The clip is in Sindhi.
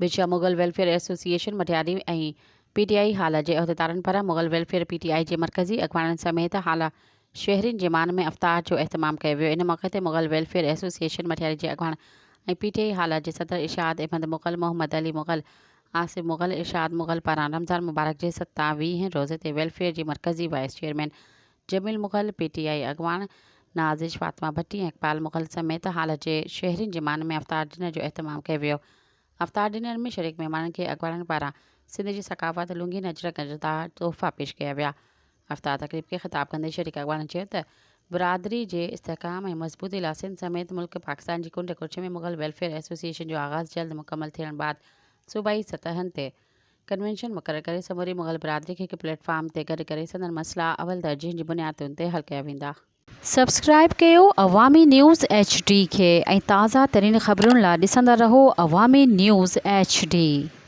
Bhitshah Mughal welfare association Matiari ۽ P T I Hala جي عهديدارن پاران مغل ويلفيئر پي ٽي آء جي مرڪزي اڳواڻن سميت هالا شهرين جي مان ۾ افطار جو اهتمام ڪيو ويو. ان موقعي تي مغل ويلفيئر ايسوسيئيشن مٽياري جي اڳواڻ ۽ پي ٽي آء هالا جي صدر ارشاد احمد مغل، محمد علي مغل، آصف مغل، ارشاد مغل پاران رمضان مبارڪ جي ستاويهين روزي تي ويلفيئر جي مرڪزي vice chairman Jamil Mughal, P T I اڳواڻ نازش فاطمه ڀٽي ۽ اقبال مغل سميت هالا جي شهرين جي مان ۾ افطار ڊنر جو اهتمام ڪيو ويو. افطار ڊنر ۾ شريڪ مهمانن کي اڳواڻن پاران سنڌ جي ثقافت، لونگين اجرڪ ۽ جدا تحفا پيش ڪيا ويا. افطار تقريب کي خطاب ڪندي شريڪ اڳواڻن چيو ته برادري جي استحڪام ۽ مضبوطي لاء سنڌ سميت ملڪ پاڪستان جي ڪنڊ ڪڙڇ ۾ مغل ويلفيئر ايسوسيئيشن جو آغاز جلد مڪمل ٿيڻ بعد صوبائي سطحن تي ڪنوينشن مقرر ڪري سموري مغل برادري کي هڪ پليٽ فارم تي گڏ ڪري سندن مسئلا اول ترجيح جي بنيادن تي حل ڪيا ويندا. سبسڪرائب ڪيو عوامي نيوز ايڇ ڊي کي ۽ تازه ترين خبرن لا ڏسندا رهو عوامي نيوز ايڇ ڊي.